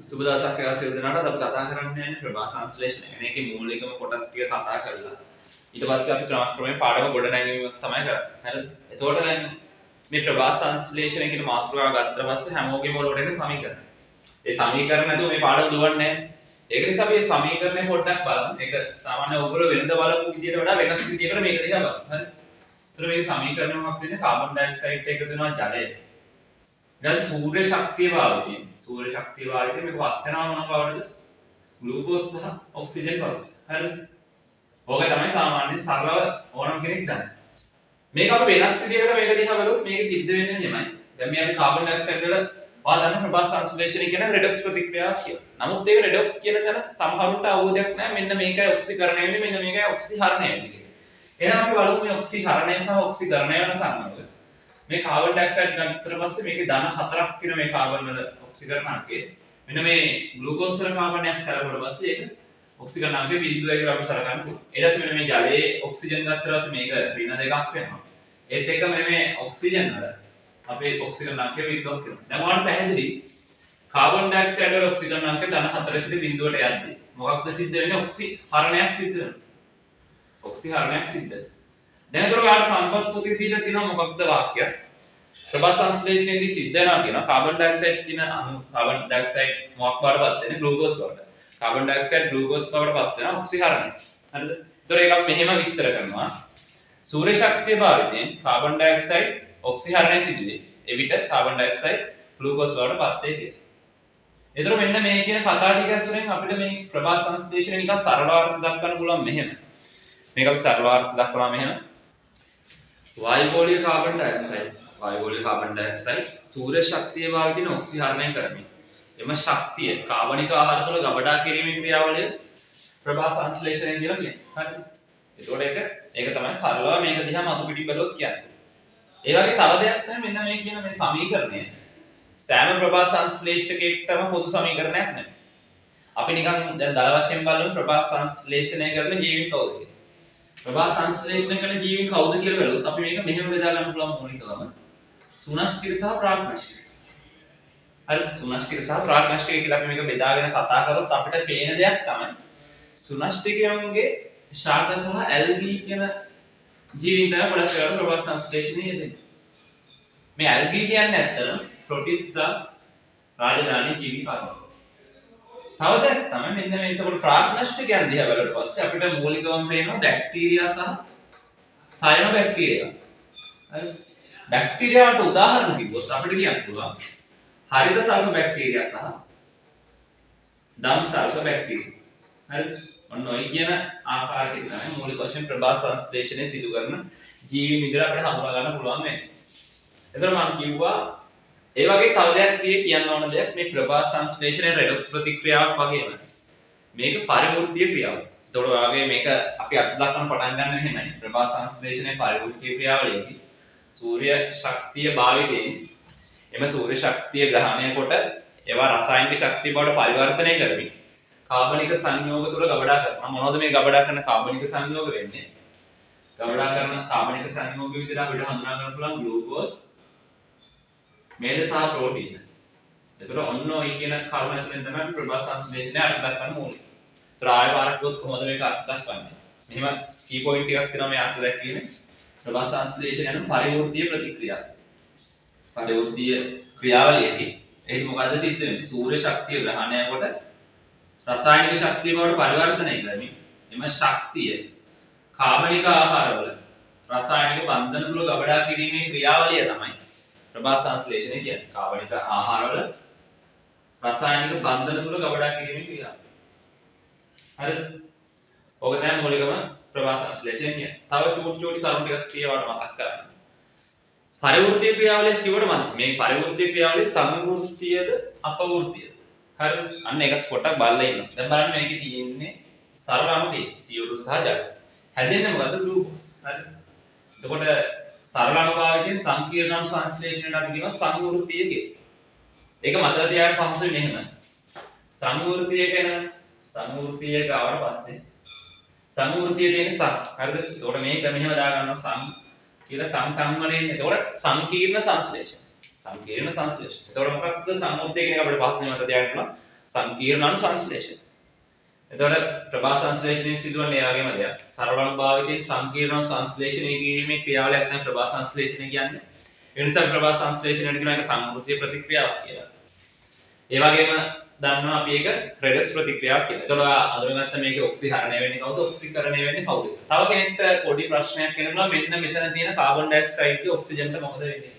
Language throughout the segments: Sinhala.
සුබ දවසක් වේවා සියලු දෙනාට. අපි කතා කරන්න යන්නේ ප්‍රභා සංශ්ලේෂණය ගැන. ඒකේ මූලිකම කොටස් ටික කතා කරලා ඊට පස්සේ අපි ක්‍රමක්‍රමයෙන් පාඩම ගොඩ නැගීම තමයි කරන්නේ. හරිද? එතකොට දැන් මේ ප්‍රභා සංශ්ලේෂණය කියන මාතෘකාව ගත්තට පස්සේ හැමෝගෙම ඔලුවට එන්නේ සමීකරණ. ඒ සමීකරණ නැතුව මේ පාඩම දුවන්නේ නැහැ. ඒක නිසා අපි මේ සමීකරණය පොඩ්ඩක් බලමු. ඒක සාමාන්‍ය ඔයගොල්ලෝ වෙනද බලපු විදියට වඩා වෙනස් විදියකට මේක දිහා බලමු. හරි? එතකොට මේ සමීකරණය මොකක්ද වෙන්නේ? කාබන් ඩයොක්සයිඩ් එකතු වෙනවා ජලය. ඊට පස්සේ සූර්ය ශක්තිය භාවිතයෙන් සූර්ය ශක්තිය භාවිතයෙන් මේක වත් වෙනවා මොන බවටද? ග්ලූකෝස් සහ ඔක්සිජන් බවට. හරිද? ඕක තමයි සාමාන්‍යයෙන් සරලව ඕනම කෙනෙක් දන්නේ. මේක අපි වෙනස් විදියකට මේක දිහා බලුවොත් මේක සිද්ධ වෙන්නේ එහෙමයි. දැන් මේ අපි කාබන් ඩයොක්සයිඩ් වල ඔයා දන්න ප්‍රභා සංශ්ලේෂණය කියන රෙඩොක්ස් ප්‍රතික්‍රියාවක් කියලා. නමුත් ඒක රෙඩොක්ස් කියන තැන සමහරුන්ට අවබෝධයක් නැහැ. මෙන්න මේකයි ඔක්සිකරණය වෙන්නේ, මෙන්න මේකයි ඔක්සිහරණය වෙන්නේ කියලා. එහෙනම් අපි බලමු මේ ඔක්සිහරණය සහ ඔක්සිකරණය වෙන සංයෝග. මේ කාබන් ඩයොක්සයිඩ් ගත්තට පස්සේ මේකේ ධන 4ක් තියෙන මේ කාබන් වල ඔක්සිකරණ අංකය. මෙන්න මේ ග්ලූකෝස් වල කාබන් ඩයොක්සයිඩ් සැලකුවට පස්සේ ඒක ඔක්සිකරණ අංකය බිඳුවයි කියලා අපි සලකන්න පුළුවන්. ඊට පස්සේ මෙන්න මේ ජලයේ ඔක්සිජන් ගත්තට පස්සේ මේක ඍණ 2ක් වෙනවා. ඒත් එක්ක මෙන්න මේ ඔක්සිජන් වල අපේ ඔක්සිකරණ අංකය බිඳුවක් වෙනවා. දැන් ඔයාලට පැහැදිලි කාබන් ඩයොක්සයිඩ් වල ඔක්සිකරණ අංකය ධන 4 සිට බිඳුවට යද්දී මොකක්ද සිද්ධ වෙන්නේ? ඔක්සිහරණයක් සිද්ධ වෙනවා. ඔක්සිහරණයක් සිද්ධ වෙනවා. දැන් ඒතර ඔයාලට සම්පත් පොතේ දීලා තියෙනවා මොකක්ද වාක්‍යයක්? ප්‍රභා සංශ්ලේෂණයේදී සිද්ධ වෙනවා කියනවා කාබන් ඩයොක්සයිඩ් කියන අණු කාබන් ඩයොක්සයිඩ් මොකක් බවට පත් වෙන්නේ? ග්ලූකෝස් බවට. කාබන් ඩයොක්සයිඩ් ග්ලූකෝස් බවට පත් වෙනවා ඔක්සිහරණය. හරිද? ඒතර ඒක අපි මෙහෙම විස්තර කරනවා. සූර්ය ශක්තිය භාවිතයෙන් කාබන් ඩයොක්සයිඩ් ඔක්සිහරණය සිදුවේ. එවිට කාබන් ඩයොක්සයිඩ් ග්ලූකෝස් බවට පත් වේ කියලා. ඒතර මෙන්න මේ කියන කතා ටික ඇසුරෙන් අපිට මේ ප්‍රභා සංශ්ලේෂණය නිකන් සරලව අර්ථ දක්වන්න පුළුවන් මෙහෙම. මේක අපි සරලව අර්ථ දක්වනවා මෙහෙම. වායුගෝලීය කාබන් ඩයොක්සයිඩ් වායුගෝලීය කාබන් ඩයොක්සයිඩ් සූර්ය ශක්තිය භාවිතින ඔක්සිහරණය කරමින් එම ශක්තිය කාබනික ආහාර තුළ ගබඩා කිරීමේ ක්‍රියාවලිය ප්‍රභා සංශ්ලේෂණය කියලා කියනවා. හරිද? එතකොට ඒක තමයි සරලව මේක දිහා මතු පිටින් බැලුවොත් කියන්නේ. ඒ වගේ තව දෙයක් තමයි මෙන්න මේ කියන මේ සමීකරණය. සෑම ප්‍රභා සංශ්ලේෂකයෙක්ටම පොදු සමීකරණයක් නෙමෙයි. අපි නිකන් දැන් දල වශයෙන් බලමු ප්‍රභා සංශ්ලේෂණය කරන ජීවීන් කවුද කියලා. ප්‍රභා සංශ්ලේෂණය කරන ජීවීන් කවුද කියලා බැලුවොත් අපි මේක මෙහෙම බෙදා ගන්න පුළුවන් මූලිකවම. සුනෂ්ටික සහ ප්‍රාග්නෂ්ටික. හරි, සුනෂ්ටික සහ ප්‍රාග්නෂ්ටික කියලා අපි මේක බෙදාගෙන කතා කරොත් අපිට පේන දෙයක් තමයි සුනෂ්ටිකයන්ගේ ශාක සහ ඇල්ගී කියන ජීවීන් තමයි ගොඩක් වෙලාවට ප්‍රභා සංශ්ලේෂණය යෙදෙන්නේ. මේ ඇල්ගී කියන්නේ ඇත්තටම ප්‍රොටිස්ටා රාජධානී ජීවි කාරණා. තව දෙයක් තමයි මෙන්න මේ එතකොට ප්‍රාග්නෂ්ටිකයන් දිහා බලුවට පස්සේ අපිට මූලිකවම පේනවා බැක්ටීරියා සහ සයනෝ බැක්ටීරියා. හරි. බැක්ටීරියාවට උදාහරණ කිව්වොත් අපිට කියන්න පුළුවන් හරිත සල්ෆ බැක්ටීරියා සහ දම් සල්ෆ බැක්ටීරියා. හරිද? ඔන්න ඔය කියන ආකාර ටික තමයි මූලික වශයෙන් ප්‍රභා සංශ්ලේෂණය සිදු කරන ජීවීන් විදිහට අපිට හඳුනා ගන්න පුළුවන් වෙන්නේ. එතකොට මම කිව්වා ඒ වගේ තව දෙයක් කියන්න ඕන දෙයක් මේ ප්‍රභා සංශ්ලේෂණය රෙඩොක්ස් ප්‍රතික්‍රියාවක් වගේම මේක පරිවෘත්තීය ක්‍රියාවක්. එතකොට ඔයාගේ මේක අපි අර්ථ දක්වන්න පටන් ගන්න මෙහෙමයි. ප්‍රභා සංශ්ලේෂණය පරිවෘත්තීය ක්‍රියාවලියේදී සූර්ය ශක්තිය භාවිතයෙන් එම සූර්ය ශක්තිය ග්‍රහණය කොට ඒවා රසායනික ශක්තිය බවට පරිවර්තනය කරමින් කාබනික සංයෝග තුළ ගබඩා කරනවා. මොනවද මේ ගබඩා කරන කාබනික සංයෝග වෙන්නේ? ගබඩා කරන කාබනික සංයෝග විදිහට අපිට හඳුනා ගන්න පුළුවන් ග්ලූකෝස්, මේද සහ ප්‍රෝටීන. එතකොට ඔන්න ඔය කියන කරුණ ඇසුරෙන් තමයි අපි ප්‍රභා සංශ්ලේෂණය අර්ථ දක්වන්න ඕනේ. එතකොට ආයෙ පාරක් කිව්වොත් කොහොමද මේක අර්ථ දක්වන්නේ? මෙහෙම කී පොයින්ට් ටිකක් තියෙනවා මේ අර්ථ දැක්වීමේ. ප්‍රභා සංශ්ලේෂණය යනු පරිවෘත්තීය ප්‍රතික්‍රියාවක්. පරිවෘත්තීය ක්‍රියාවලියකදී එහි මොකද්ද සිද්ධ වෙන්නේ? සූර්ය ශක්තිය ග්‍රහණය කොට රසායනික ශක්තිය බවට පරිවර්තනය කරමින් එම ශක්තිය කාබනික ආහාරවල රසායනික බන්ධන තුළ ගබඩා කිරීමේ ක්‍රියාවලිය තමයි ප්‍රභා සංශ්ලේෂණය කියන්නේ. කාබනික ආහාරවල රසායනික බන්ධන තුළ ගබඩා කිරීමේ ක්‍රියාව. හරිද? ඔක තමයි මූලිකම ප්‍රභා සංශ්ලේෂණය කියන්නේ. තව චූටි චූටි කරුණු ටිකක් කියවට මතක් කරගන්න. පරිවෘත්තීය ක්‍රියාවලිය කිව්වට මදි. මේ පරිවෘත්තීය ක්‍රියාවලිය සංවෘත්තීයද අපවෘත්තීයද? හරිද? අන්න ඒකත් පොඩ්ඩක් බලලා ඉන්න. දැන් බලන්න මේකේ තියෙන්නේ සරල අණු දෙක CO2 සහ ජලය. හැදෙන්නේ මොකද්ද? ග්ලූකෝස්. හරිද? එතකොට සරල අණු භාවිතයෙන් සංකීර්ණ අණු සංශ්ලේෂණයට අපි කියනවා සංවෘත්තීය කියලා. ඒක මතක තියාගන්න පහසුයි මෙහෙම. සංවෘත්තීය කියනවනේ. සංවෘත්තීය ආවට පස්සේ සංවෘත්තීය තියෙන්නේ සං. හරිද? එතකොට මේක මෙහෙම දාගන්නවා සං කියලා සංසංවණයෙන්. එතකොට සංකීර්ණ සංශ්ලේෂණ. සංකීර්ණ සංශ්ලේෂණ. එතකොට මොකක්ද සංවෘත්තීය කියන එක අපිට පහසුවෙන් මතක තියාගන්න පුළුවන්. සංකීර්ණ අණු සංශ්ලේෂණය. එතකොට ප්‍රභා සංශ්ලේෂණයෙන් සිදුවන්නේ ඒ වගේම දෙයක්. සරල අණු භාවිතයෙන් සංකීර්ණ අණු සංශ්ලේෂණය කිරීමේ ක්‍රියාවලියක් තමයි ප්‍රභා සංශ්ලේෂණය කියන්නේ. ඒ නිසා ප්‍රභා සංශ්ලේෂණයට කියනවා ඒක සංවෘත්තීය ප්‍රතික්‍රියාවක් කියලා. ඒ වගේම දන්නවා අපි ඒක රෙඩොක්ස් ප්‍රතික්‍රියාවක් කියලා. එතකොට ඔයා අඳුරගත්ත මේකේ ඔක්සිහරණය වෙන්නේ කවුද? ඔක්සිකරණය වෙන්නේ කවුද කියලා. තව කෙනෙක්ට පොඩි ප්‍රශ්නයක් එනවා, මෙන්න මෙතන තියෙන කාබන් ඩයොක්සයිඩ් ගේ ඔක්සිජන්ට මොකද වෙන්නේ?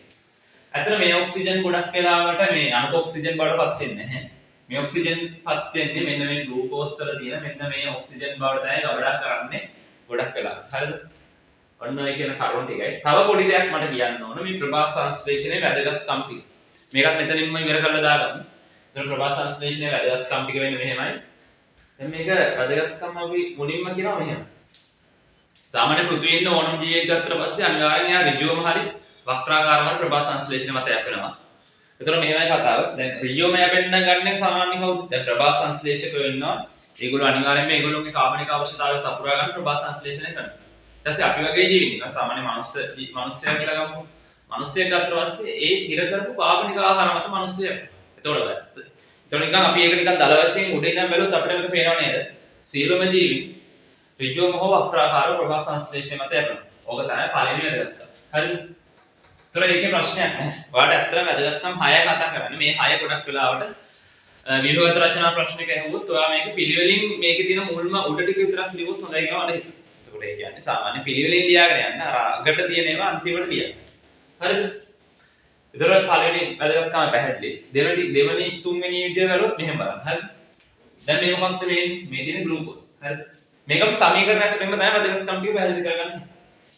ඇත්තට මේ ඔක්සිජන් ගොඩක් වෙලාවට මේ අණුක ඔක්සිජන් බවට පත් වෙන්නේ නැහැ. මේ ඔක්සිජන් පත් වෙන්නේ මෙන්න මේ ග්ලූකෝස් වල තියෙන මෙන්න මේ ඔක්සිජන් බවට තමයි ගබඩා කරන්නේ ගොඩක් වෙලාවට. හරිද? ඔන්න ඔය කියන කරුණු ටිකයි. තව පොඩි දෙයක් මට කියන්න ඕන මේ ප්‍රභා සංශ්ලේෂණයේ වැදගත්කම් ටික. මේකත් මෙතනින්ම ඉවර කරලා දාගමු. එතකොට ප්‍රභා සංශ්ලේෂණයේ වැදගත්කම් ටික වෙන්නේ මෙහෙමයි. දැන් මේක වැදගත්කම් අපි මුලින්ම කියනවා මෙහෙම. සාමාන්‍ය පෘථිවියේ ඉන්න ඕනම ජීවියෙක් ගත්තට පස්සේ අනිවාර්යෙන් එයා ඍජුවම හරි වක්‍රාකාරව හරි ප්‍රභා සංශ්ලේෂණය මත යැපෙනවා. එතකොට මෙහෙමයි කතාව. දැන් ඍජුවම යැපෙන්න ගන්න සාමාන්‍ය කවුද? දැන් ප්‍රභා සංශ්ලේෂකයෝ ඉන්නවා. ඒගොල්ලෝ අනිවාර්යෙන්ම ඒගොල්ලෝගේ කාබනික අවශ්‍යතාවය සපුරා ගන්න ප්‍රභා සංශ්ලේෂණය කරනවා. ඊට පස්සේ අපි වගේ ජීවීන් ඉන්නවා. සාමාන්‍ය මනුස්සයා කියලා ගමුකෝ. මනුස්සයෙක් ගත්තට පස්සේ ඒ තිර කරපු කාබනික ආහාර මත මනුස්සයා. එතකොට ගත්ත. එතකොට නිකන් අපි ඒක නිකන් දල වශයෙන් උඩ ඉඳන් බැලුවොත් අපිට මේක පේනව නේද? සියලුම ජීවීන් ඍජුවම හෝ වක්‍රාකාරව ප්‍රභා සංශ්ලේෂණය මත යැපෙනවා. ඕක තමයි පළවෙනි වැදගත්කම. හරිද? ඒතර ඒකේ ප්‍රශ්නයක් නැහැ. ඔයාලට ඇත්තටම වැදගත්කම් 6 කතා කරන්නේ. මේ 6 ගොඩක් වෙලාවට ව්‍යුහගත රචනා ප්‍රශ්නයක ඇහුවොත් ඔයා මේක පිළිවෙලින් මේකේ තියෙන මුල්ම උඩ ටික විතරක් ලිව්වොත් හොඳයි කියලා මට හිතෙනවා. එතකොට ඒ කියන්නේ සාමාන්‍ය පිළිවෙලින් ලියාගෙන යන්න, අර අගට තියෙන ඒවා අන්තිමට ලියන්න. හරිද? ඒතර පළවෙනි වැදගත්කම පැහැදිලි. දෙවෙනි තුන්වෙනි විදිය බැලුවොත් මෙහෙම බලන්න. හරිද? දැන් මේ මොකක්ද මේ මේ තියෙන ග්ලූකෝස්. හරිද? මේක අපි සමීකරණ ඇසුරෙන්ම තමයි වැදගත්කම් ටික පැහැදිලි කරගන්නේ.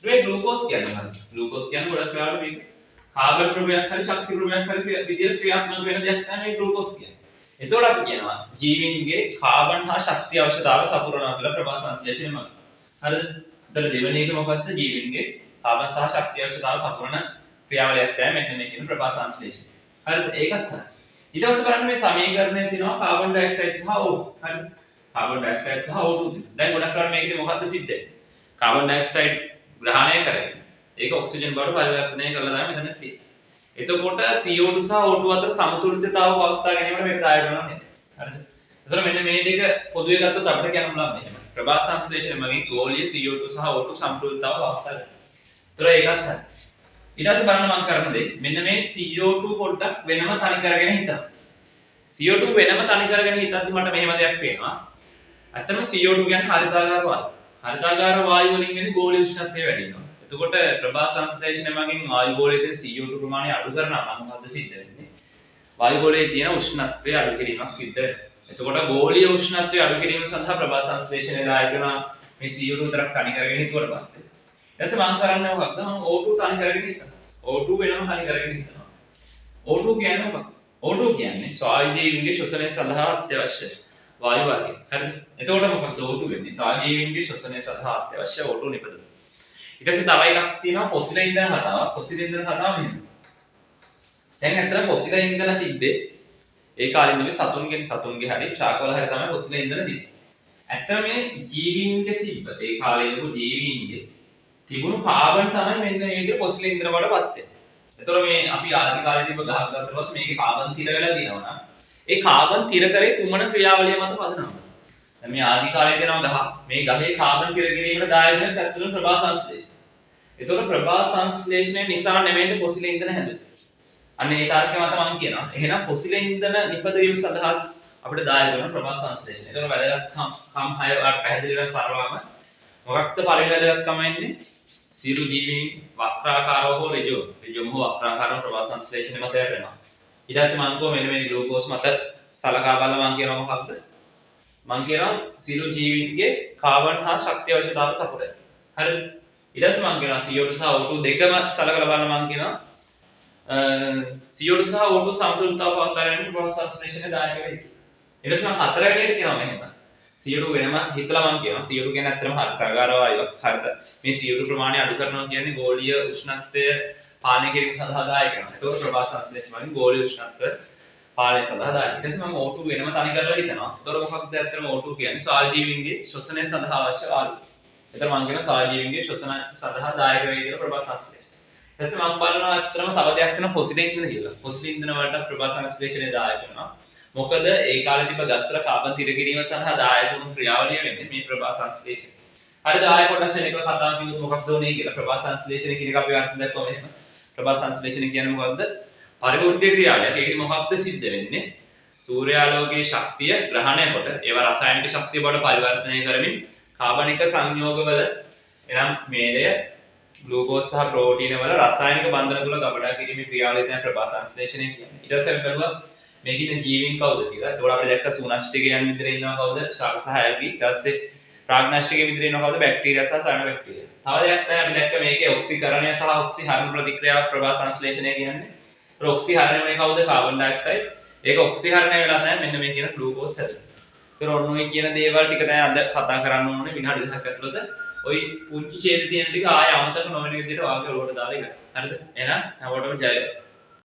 මේ ග්ලූකෝස් කියන්නේ මොකක්ද? ග්ලූකෝස් කියන්නේ ගොඩක් වෙලාවට මේක කාබන් ප්‍රභේදයක් හරි ශක්ති ප්‍රභේදයක් හරි විදියට ක්‍රියාත්මක වෙන දෙයක් තමයි මේ ග්ලූකෝස් කියන්නේ. එතකොට අපි කියනවා ජීවීන්ගේ කාබන් හා ශක්ති අවශ්‍යතාව සපුරනවා කියලා ප්‍රභා සංශ්ලේෂණය මගින්. හරිද? එතකොට දෙවෙනි එක මොකක්ද? ජීවීන්ගේ කාබන් සහ ශක්ති අවශ්‍යතාව සපුරන ක්‍රියාවලියක් තමයි මෙන්න මේ කියන ප්‍රභා සංශ්ලේෂණය. හරිද? ඒකත් හරි. ඊට පස්සේ බලන්න මේ සමීකරණය තියෙනවා කාබන් ඩයොක්සයිඩ් සහ O2. හරිද? කාබන් ඩයොක්සයිඩ් සහ O2 තියෙනවා. දැන් ගොඩක් වෙලාවට මේකෙදි මොකක්ද සිද්ධ වෙන්නේ? කාබන් ඩයොක්සයිඩ් ග්‍රහණය කරගෙන ඒක ඔක්සිජන් බවට පරිවර්තනය කරලා තමයි මෙතන තියෙන්නේ. එතකොට CO2 සහ O2 අතර සමතුලිතතාව පවත්වා ගැනීමට මේක දායක වෙනවා නේද? හරිද? එතකොට මෙන්න මේ දෙක පොදුවේ ගත්තොත් අපිට කියන්න පුළුවන් මෙහෙම. ප්‍රභා සංශ්ලේෂණය මගින් ගෝලීය CO2 සහ O2 සමතුලිතතාව පවත්වා ගන්නවා. එතකොට ඒකත් හරි. ඊට පස්සේ බලන්න මම කරන දේ මෙන්න මේ CO2 පොඩ්ඩක් වෙනම තනි කරගෙන හිතනවා. CO2 වෙනම තනි කරගෙන හිතද්දි මට මෙහෙම දෙයක් පේනවා. ඇත්තටම CO2 කියන්නේ හරිතාගාර වායු. හරිතාගාර වායු වලින් වෙන්නේ ගෝලීය උෂ්ණත්වය වැඩි වෙනවා. එතකොට ප්‍රභා සංශ්ලේෂණය මගින් වායු ගෝලයේ තියෙන CO2 ප්‍රමාණය අඩු කරනවා නම් මොකද්ද සිද්ධ වෙන්නේ? වායු ගෝලයේ තියෙන උෂ්ණත්වය අඩු කිරීමක් සිද්ධ වෙනවා. එතකොට ගෝලීය උෂ්ණත්වය අඩු කිරීම සඳහා ප්‍රභා සංශ්ලේෂණය දායක වෙනවා මේ CO2 විතරක් තනි කරගෙන හිතුවට පස්සේ. ඊට පස්සේ මම කරන්නේ මොකක්ද? මම O2 තනි කරගෙන හිතනවා. O2 වෙනම තනි කරගෙන හිතනවා. O2 කියන්නේ මොකක්ද? O2 කියන්නේ ස්වායු ජීවීන්ගේ ශ්වසනය සඳහා අත්‍යවශ්‍ය වායු වර්ගය. හරිද? එතකොට මොකක්ද O2 වෙන්නේ? ස්වායු ජීවීන්ගේ ශ්වසනය සඳහා අත්‍යවශ්‍ය O2 නිපදවන. ඊට පස්සේ තව එකක් තියෙනවා පොසිල ඉන්ධන කතාව. පොසිල ඉන්ධන කතාව මෙහෙම. දැන් ඇත්තටම පොසිල ඉන්ධන තිබ්බේ ඒ කාලේ ඉඳන් මේ සතුන්ගේ හරි ශාකවල හරි තමයි පොසිල ඉන්ධන තිබ්බේ. ඇත්තටම මේ ජීවීන්ගේ තිබ්බ ඒ කාලේ ඉඳපු ජීවීන්ගේ තිබුණු කාබන් තමයි මෙන්න මේ විදිහට පොසිල ඉන්ධන වලට පත් වෙන්නේ. එතකොට මේ අපි ආදි කාලේ තිබ්බ ගහක් ගත්තට පස්සේ මේකේ කාබන් තිර වෙලා තියෙනවා නම් ඒ කාබන් තිර කරේ කුමන ක්‍රියාවලිය මත පදනම්ද? දැන් මේ ආදි කාලේ තියෙනවා ගහ. මේ ගහේ කාබන් තිර කිරීමට දායක වෙන්නේ ඇත්තටම ප්‍රභා සංශ්ලේෂණය. එතකොට ප්‍රභා සංශ්ලේෂණය නිසා නෙමෙයිද පොසිල ඉන්ධන හැදුවේ. අන්න ඒ තර්කය මත මම කියනවා. එහෙනම් පොසිල ඉන්ධන නිපදවීම සඳහා අපිට දායක වෙන ප්‍රභා සංශ්ලේෂණය. එතකොට වැදගත්කම් 6 ඔයාලට පැහැදිලි වෙන සරලවම මොකක්ද පළවෙනි වැදගත්කම වෙන්නේ? සියලු ජීවීන් වක්‍රාකාරව හෝ ඍජුවම හෝ වක්‍රාකාරව ප්‍රභා සංශ්ලේෂණය මත යැපෙනවා. ඊට පස්සේ මම කිව්වා මෙන්න මේ ග්ලූකෝස් මත සලකා බලලා මම කියනවා මොකක්ද? මම කියනවා සියලු ජීවීන්ගේ කාබන් හා ශක්ති අවශ්‍යතාව සපුරයි. හරිද? ඊට පස්සේ මම කියනවා CO2 සහ O2 දෙකම සලකලා බලලා මම කියනවා CO2 සහ O2 සමතුලිතතාව පවත්වා ගැනීමට ප්‍රභා සංශ්ලේෂණය දායක වෙයි. ඊට පස්සේ මම හතරවෙනියට කියනවා මෙහෙම. CO2 වෙනම හිතලා මම කියනවා CO2 කියන්නේ ඇත්තටම හරිතාගාර වායුවක්. හරිත මේ CO2 ප්‍රමාණය අඩු කරනවා කියන්නේ ගෝලීය උෂ්ණත්වය පාලනය කිරීම සඳහා දායක වෙනවා. එතකොට ප්‍රභා සංශ්ලේෂණ වලින් ගෝලීය උෂ්ණත්වය පාලනය සඳහා දායක. ඊට පස්සේ මම O2 වෙනම තනි කරලා හිතනවා. එතකොට මොකක්ද ඇත්තටම O2 කියන්නේ? ස්වායු ජීවීන්ගේ ශ්වසනය සඳහා අවශ්‍ය වායුව. එතකොට මම කියනවා ස්වායු ජීවීන්ගේ ශ්වසන සඳහා දායක වෙයි කියලා ප්‍රභා සංශ්ලේෂණය. ඊට පස්සේ මම බලනවා ඇත්තටම තව දෙයක් තියෙනවා පොසිල ඉන්ධන කියලා. පොසිල ඉන්ධන වලට ප්‍රභා සංශ්ලේෂණය දායක වෙනවා. මොකද ඒ කාලේ තිබ්බ ගස්වල කාබන් තිර කිරීම සඳහා දායක වුණු ක්‍රියාවලිය වෙන්නේ මේ ප්‍රභා සංශ්ලේෂණය. හරිද? ආයෙ පොඩ්ඩක් ශනිකව කතා කිව්වොත් මොකක්ද උනේ කියලා. ප්‍රභා සංශ්ලේෂණය කියන එක අපි අර්ථ දැක්වම එහෙම. ප්‍රභා සංශ්ලේෂණය කියන්නේ මොකක්ද? පරිවෘත්තීය ක්‍රියාවලියක්. ඒකෙදි මොකක්ද සිද්ධ වෙන්නේ? සූර්යාලෝකයේ ශක්තිය ග්‍රහණය කොට ඒවා රසායනික ශක්තිය බවට පරිවර්තනය කරමින් කාබනික සංයෝගවල, එනම් මේලය, ග්ලූකෝස් සහ ප්‍රෝටීන වල රසායනික බන්ධන තුල ගබඩා කිරීමේ ක්‍රියාවලිය තමයි ප්‍රභා සංශ්ලේෂණය කියන්නේ. ඊට පස්සේ අපි බැලුවා මේකේ ඉන්න ජීවීන් කවුද කියලා. එතකොට අපි දැක්ක සූනෂ්ටික යන විදිහට ඉන්නවා කවුද? ශාක සහ ඇල්ගි. ඊට පස්සේ ප්‍රාග්නෂ්ටික විදිහට ඉන්නවා කවුද? බැක්ටීරියා සහ සයනෝ බැක්ටීරියා. තව දෙයක් තමයි අපි දැක්ක මේකේ ඔක්සිකරණය සහ ඔක්සිහරණ ප්‍රතික්‍රියාවක් ප්‍රභා සංශ්ලේෂණය කියන්නේ. ඒතර ඔක්සිහරණය වුණේ කවුද? Carbon dioxide. ඒක ඔක්සිහරණය වෙලා තමයි මෙන්න මේ කියන ග්ලූකෝස් හැදෙන්නේ. ඒතර ඔන්න ඔය කියන දේවල් ටික තමයි අද කතා කරන්න ඕනේ විනාඩි 10ක් ඇතුළත. ඔය පුංචි ඡේද තියෙන ටික ආයෙ අමතක නොවන විදිහට ඔයාගේ ඔළුවට දාලා ඉවරයි. හරිද? එහෙනම් හැමෝටම ජය වේවා.